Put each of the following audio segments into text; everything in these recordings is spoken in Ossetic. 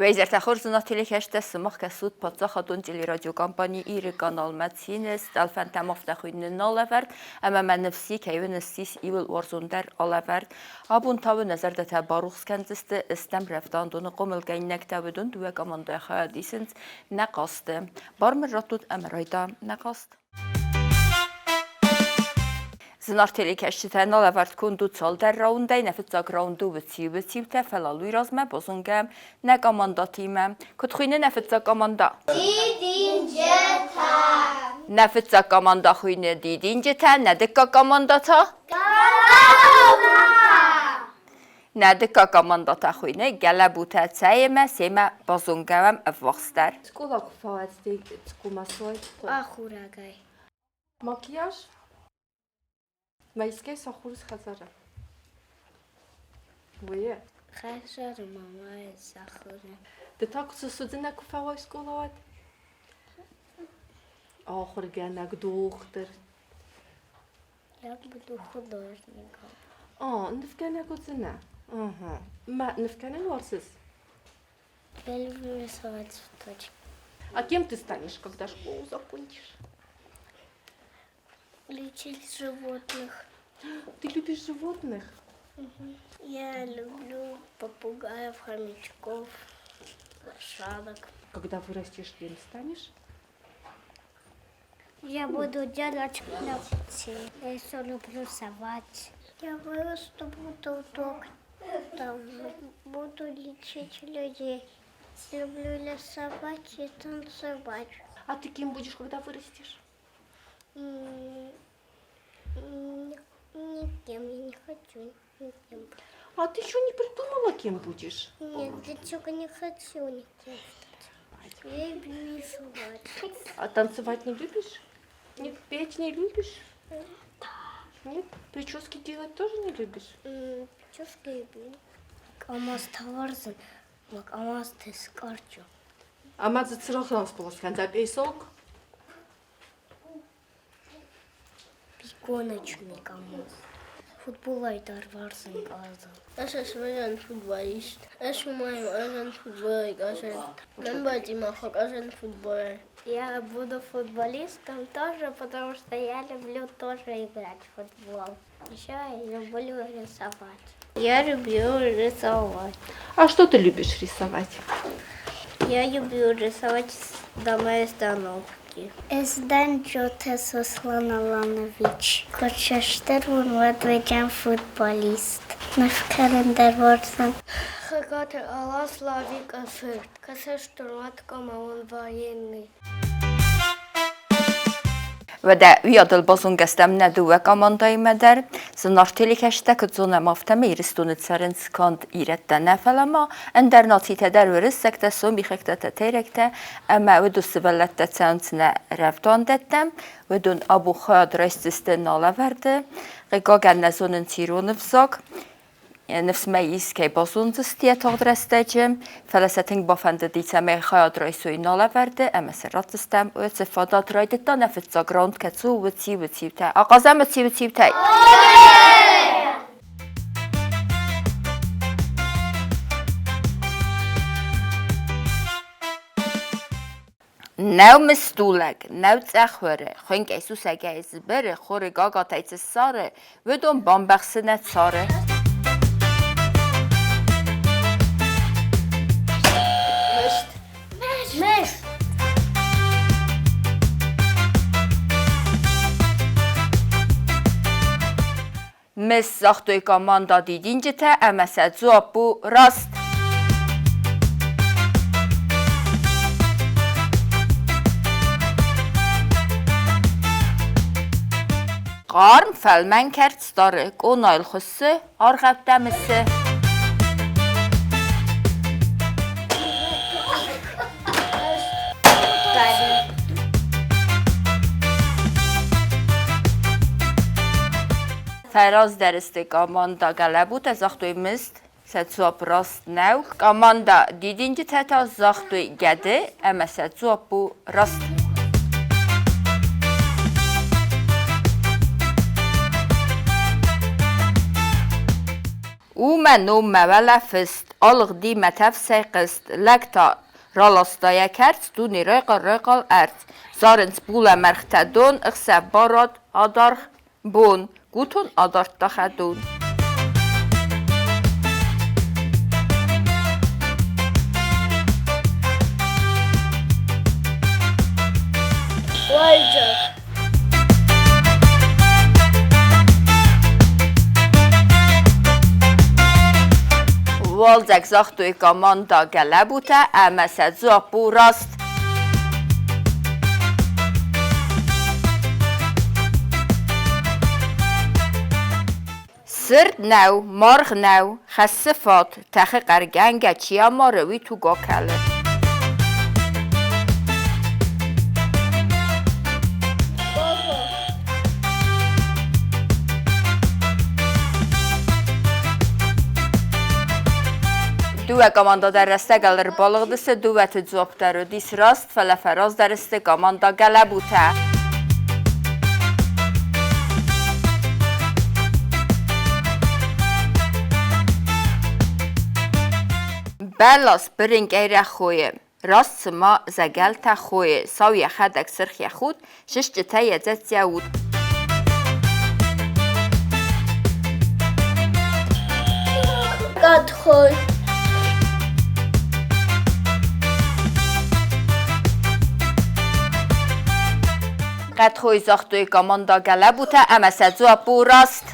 Уӕ хорз телекӕстӕ сымах кӕсут паддзахадон телерадиокомпани Иры каналмӕ цины стъӕлфӕнтӕм афтӕ хуыйны налӕвӕрд ӕмӕ мӕ ныфси кӕй уын ссис иуыл уарзондӕр алӕвӕрд. Абон та уын нӕ зӕрдӕтӕ барухс кӕндзысты стӕм рӕвдауӕндоны хъомылгӕнинӕгтӕ уыдон дыууӕ командӕйы хайад исынц нӕ хъазты. Бар мын раттут ӕмӕ райда нӕ хъазт. Зынаргъ телекӕсджытӕ налӕвӕрд конд у цалдӕр раундӕй. Нӕ фыццаг раунд у уыциу-уыциутӕ, фӕлӕ уый размӕ базонгӕ нӕ командӕтимӕ. Куыд хуыйны нӕ фыццаг командӕ? Дидинджытӕ. Нӕ фыццаг командӕ хуыйны Дидинджытӕ, нӕ дыккаг командӕ та? Нӕ дыккаг командӕ та хуыйны Гӕлӕбутӕ цӕйемӕ, семӕ базонгӕ уӕм ӕввахсдӕр. Скъола куы фӕуадзтӕй скъомасой. Ахурагӕй. Макияж? Майскӕй сахурс хӕдзары. Уые. Хӕдзары мамайы сахуры. Ды та куы судзынӕ куы фӕуай скъолауат? Ахуыргӕнӕг, дохтыр. Я буду художником. А, нывгӕнӕг уыдзынӕ? Ага. Мӕ нывгӕнӕн уарзыс? Я люблю рисовать цветочки. А кем ты станешь, когда школу закончишь? Лечить животных. Ты любишь животных? Угу. Я люблю попугаев, хомячков, лошадок. Когда вырастешь, кем станешь? Я буду делать ногти. Я еще люблю совать. Я вырасту, буду доктором. Буду лечить людей. Люблю рисовать и танцевать. А ты кем будешь, когда вырастешь? Никем я не хочу. Никем. А ты еще не придумала, кем будешь? Нет, я только не хочу никем стать. Я люблю рисовать. А танцевать не любишь? Нет, петь не любишь? Нет? Прически делать тоже не любишь? Прически люблю. Камаз таварзын, макамаз тескарчо. Ӕмӕ дзы цырагъ располос кӕндзӕ песок? Гоночный КамАЗ. Футболӕй дӕр уарзын хъазын. Ӕз ӕсвӕзӕн футболист. Ӕз уымӕй уарзын футболӕй хъазын. Мӕн бадимӕ хъазын футболӕй. Я буду футболистом тоже, потому что я люблю тоже играть в футбол. Еще я люблю рисовать. Я люблю рисовать. А что ты любишь рисовать? Я люблю рисовать дома остановки. Эсдан Джоте Сослан Аланович. Кочештер уадведжан футболист. Наш календарь Хагат Алла Славик Афырт. Кӕсӕ штурмат он военный. Уӕдӕ уыйадыл базонгӕ стӕм нӕ дыууӕ командӕимӕ дӕр. Зынаргъ телекӕсджытӕ куыд зонӕм, афтӕмӕй Ирыстоны цӕрынц канд ирӕттӕ нӕ, фӕлӕ ма ӕндӕр нацитӕ дӕр уырыссӕгтӕ, сомихӕгтӕ, тӕтӕйрӕгтӕ ӕмӕ уыдон сывӕллӕттӕ цӕуынц нӕ рӕвдауӕндӕттӕм. Уыдон абон хайад райсдзысты налӕвӕрды. Хъыгагӕн, нӕ зонынц ирон ӕвзаг. Ныфс мӕ ис, кӕй базондзысты йӕ тагъд рӕстӕджы, фӕлӕ сӕ тынг бафӕндыди, цӕмӕй хайад райсой налӕвӕрды ӕмӕ сӕ ратдзыстӕм. Уыцы фадат райдыдта нӕ фыццаг раунд, кӕцы у уыци-уыциутӕ. Ахъазӕм уыци-уыциутӕй! Нӕу мыстулӕг, нӕу цъӕхвӕры, хуынкъӕй сусӕгӕй сбыры, хуры гагатӕй цы ссары, уыдон бамбӕхсы нӕ цары. Мыст. Мыст. Мыст загътой команда дидинджытӕ ӕмӕ сӕ дзуапп у раст. Хъарм фӕлмӕн кӕрц дары, къонайыл хуыссы, аргъӕуттӕ мысы. Фӕраздӕр сты команда Гӕлӕбутӕ, загътой мыст, сӕ дзуапп раст нӕу. Команда Дидинджытӕ та загътой гӕды ӕмӕ сӕ дзуапп у раст. У мӕ ном мӕ уӕлӕ фыст. Алыгъди мӕтӕфсӕй хъызт. Лӕг та раласта йӕ кӕрц, дуне райхъал-райхъал ӕрдз. Зарынц булӕмӕргътӕ дон, ӕхсӕв барад, адаргъ бон. Гутон адардта хӕдон. Уалдзӕг. Уалдзӕг загътой команда гӕлӕбутӕ ӕмӕ сӕ дзуапп у раст. Сырд нӕу, маргъ нӕу, хӕссы фат, тӕхы хъӕргӕнгӕ, чи амары, уый туг акӕлы. Дыууӕ командӕ дӕр рӕстӕгыл ӕрбалыгъдысты, дыууӕты дзуапп дӕр уыдис раст, фӕлӕ фӕраздӕр сты командӕ Гӕлӕбутӕ. Бӕлас бырынкъӕй рӕхойы, раст цыма зӕгӕлтӕ хойы, сау йӕхӕдӕг сырх йӕ худ, сысджытӕ йӕ дзӕцц йӕ уд. Хъӕдхой. Хъӕдхой загътой командӕ Гӕлӕбутӕ ӕмӕ сӕ дзуапп у раст.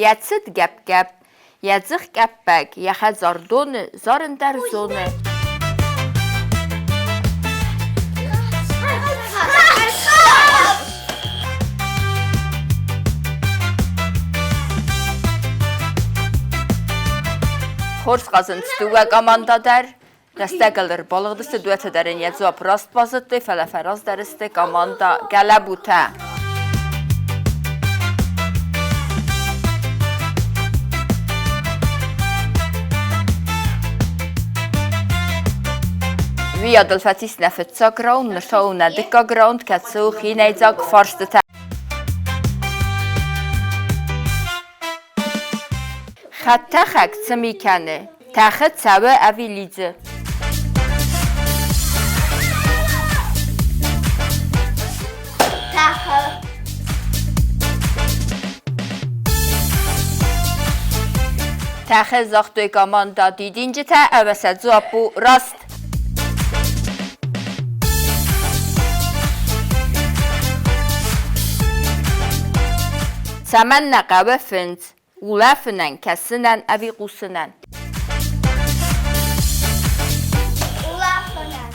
Йӕ цыд гӕпп-гӕпп, йӕ дзых къӕппӕг, йӕ хӕдзар доны, зарын дӕр зоны. Хорз хъазынц дыууӕ командӕ дӕр. Рӕстӕгыл ӕрбалыгъдысты дыууӕтӕ дӕр ын йӕ дзуапп раст базыдтой, фӕлӕ фӕраздӕр сты командӕ Гӕлӕбутӕ. Уыйадыл фӕцис нӕ фыццаг раунд, ныр та у нӕ дыккаг раунд, кӕцы у хинӕйдзаг фарстытӕ. Хӕдтӕхӕг цы ми кӕны? Тӕхы, цӕуы ӕви лидзы? Тӕхы. Тӕхы, загътой командӕ дидинджытӕ ӕмӕ сӕ дзуапп у раст. Цӕмӕн нӕ хъӕуы фындз? Улӕфынӕн, кӕсынӕн ӕви хъусынӕн? Улӕфынӕн.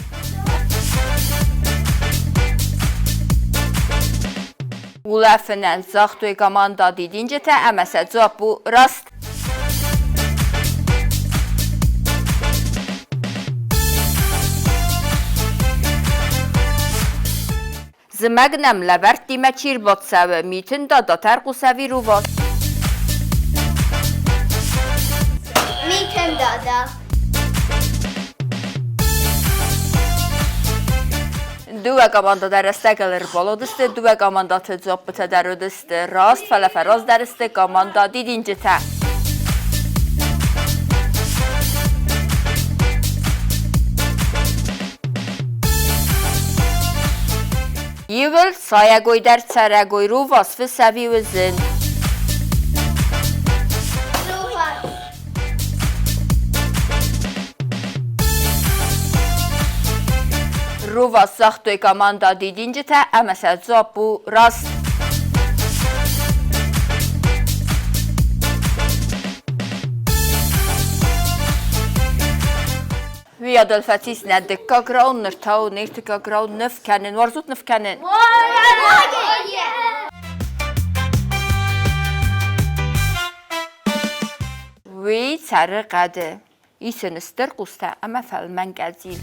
Улӕфынӕн, загътой командӕ дидинджытӕ ӕмӕ сӕ дзуапп у раст. Зымӕг нӕм лӕвӕрттимӕ чи рбацӕуы, митын дада, тӕрхъус ӕви рувас? Митын дада. Дыууӕ командӕ дӕр рӕстӕгыл ӕрбалыгъдысты, дыууӕ командӕты дзуаппытӕ дӕр уыдысты раст, фӕлӕ фӕраздӕр сты командӕ Дидинджытӕ. Иуыл сайӕгой дӕр цӕрӕгой рувас фыс ӕви уызын? Рувас. Рувас загътой командӕ Дидинджытӕ ӕмӕ сӕ дзуапп у раст. Уыйадыл фӕцис нӕ дыккаг раунд, ныр та у не ртыккаг раунд ныв кӕнын. Уарзут ныв кӕнын? Уый цӕры хъӕды. Ис ын стыр хъустӕ ӕмӕ фӕлмӕн къӕдзил.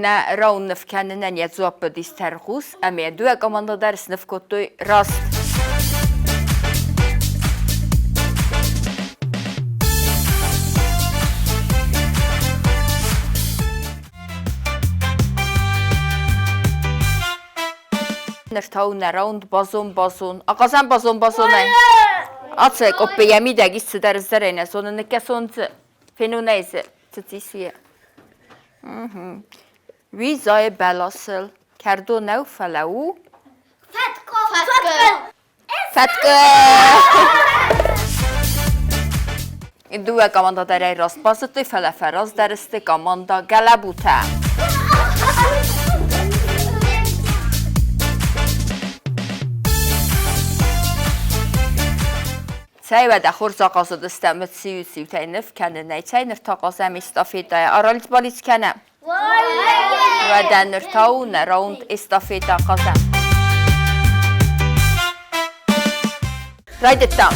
Нӕ раунд ныв кӕнынӕн йӕ дзуапп уыдис тӕрхъус, ӕмӕ йӕ дыууӕ командӕ дӕр сныв кодтой раст. Ныр та у нӕ раунд базон-базон. Ахъазӕм базон-базонӕй. Ацы къоппы йӕ мидӕг ис цыдӕр зӕрӕй нӕ зоны, ныккӕсон дзы, фенон ӕй дзы, цы цис уый. Уый зайы бӕласыл. Кӕрдо нӕу, фӕлӕ у. Фӕткъуы. Фӕткъуы. Дыууӕ командӕ дӕр ӕй раст базыдтой, фӕлӕ фӕраздӕр сты командӕ Гӕлӕбутӕ. Цӕй уӕдӕ хорз ахъазыдыстӕм цъиу-цъиутӕй ныв кӕнынӕй. Цӕй ныр та хъазӕм эстафетӕйӕ. Аралиц-балиц кӕнӕм. Уӕдӕ ныр та у нӕ раунд эстафетӕ хъазӕм. Райдыдтам.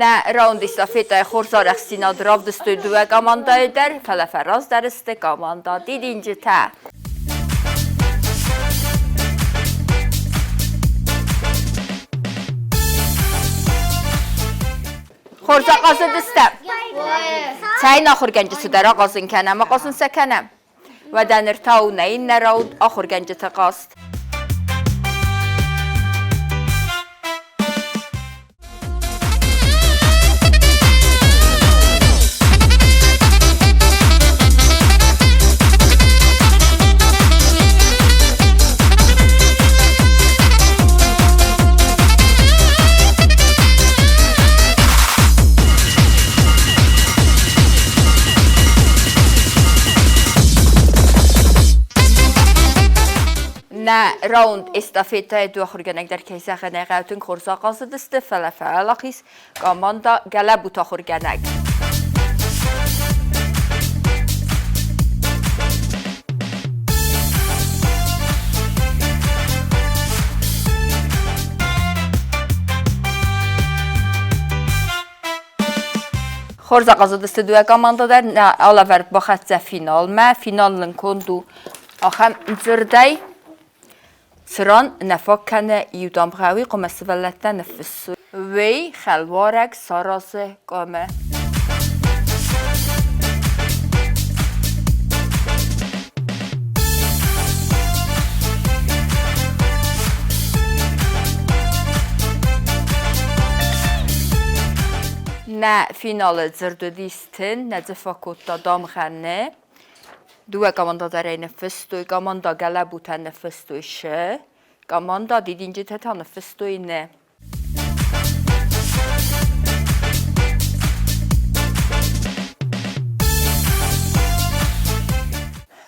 Нӕ раунд эстафетӕйы хорз арӕхстдзинад равдыстой дыууӕ командӕйы дӕр, фӕлӕ фӕраздӕр сты командӕ Дидинджытӕ. Хорз ахъазыдыстӕм. Цӕй ахуыргӕнджыты дӕр ахъазын кӕнӕм, ахъазын сӕ кӕнӕм. Уӕдӕ ныр та у нӕ иннӕ раунд ахуыргӕнджыты хъазт. Нӕ раунд эстафетӕйы дыууӕ ахуыргӕнӕг дӕр кӕй зӕгъын ӕй хъӕуы, тынг хорз ахъазыдысты, фӕлӕ фӕуӕлахиз командӕ Гӕлӕбуты ахуыргӕнӕг. Хорз ахъазыдысты дыууӕ командӕ дӕр. Нӕ алӕвӕрд бахӕццӕ финалмӕ. Финал нын конд у ахӕм дзырдӕй, цыран нӕ фаг кӕны иу дамгъӕ, уый хъуамӕ сывӕллӕттӕ ныффыссой. Уый хӕлуарӕг саразы комы. Нӕ финалы дзырд уыдис тын, нӕ дзы фӕкодта дамгъӕ Н. Дыууӕ командӕ дӕр ӕй ныффыстой. Командӕ Гӕлӕбутӕ ныффыстой Ш, командӕ Дидинджытӕ та ныффыстой Н.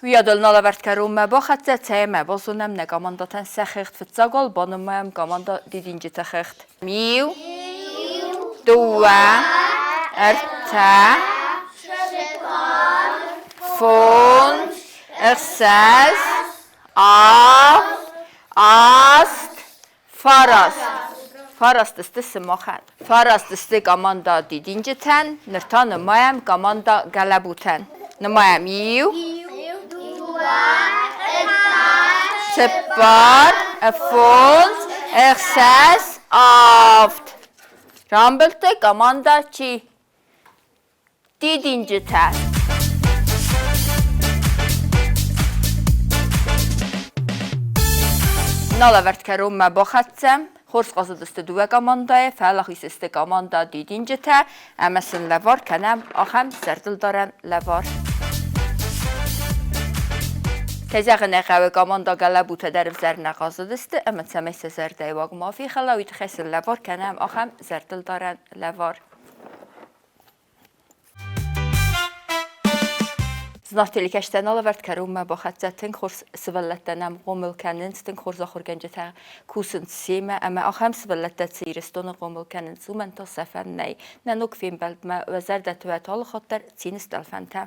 Уыйадыл налӕвӕрд кӕронмӕ бахӕццӕ, цӕмӕ базонӕм нӕ командӕтӕн сӕ хыгъд. Фыццаг уал банымайӕм командӕ Дидинджыты хыгъд. Иу, дыууӕ, ӕртӕ, фондз, ӕхсӕз, авд, аст, фараст. Фараст сты сымахӕн. Фараст сты командӕ Дидинджытӕн, ныр та нымайӕм командӕ Гӕлӕбутӕн. Нымайӕм иу, цыппар, фондз, ӕхсӕз, авд. Рамбылдтой командӕ чи? Дидинджытӕ. Налӕвӕрд кӕронмӕ бахӕццӕ. Хорз хъазыдысты дыууӕ командӕйы, фӕлӕ систы командӕ Дидинджытӕ ӕмӕ сын лӕвар кӕнӕм ахӕм зӕрдылдарӕн лӕвар. Кӕй зӕгъын ӕй хъӕуы, командӕ Гӕлӕбутӕ дӕр ӕвзӕр нӕ хъазыдысты ӕмӕ цӕмӕй сӕ зӕрдӕйы уаг ма фехӕла, уый тыххӕй сын лӕвар кӕнӕм ахӕм зӕрдылдарӕн лӕвар. Зынаргъ телекӕсджытӕн алӕвӕрд кӕронмӕ бахӕццӕ. Тынг хорз сывӕллӕттӕ нӕм хъомыл кӕнынц, тынг хорз ахуыргӕнджытӕ кусынц семӕ ӕмӕ ахӕм сывӕллӕттӕ цы Ирыстоны хъомыл кӕнынц, уымӕн та сӕфӕн нӕй. Нӕ ног фембӕлдмӕ уӕ зӕрдӕты уӕт алыхатт дӕр цины стъӕлфӕнтӕ.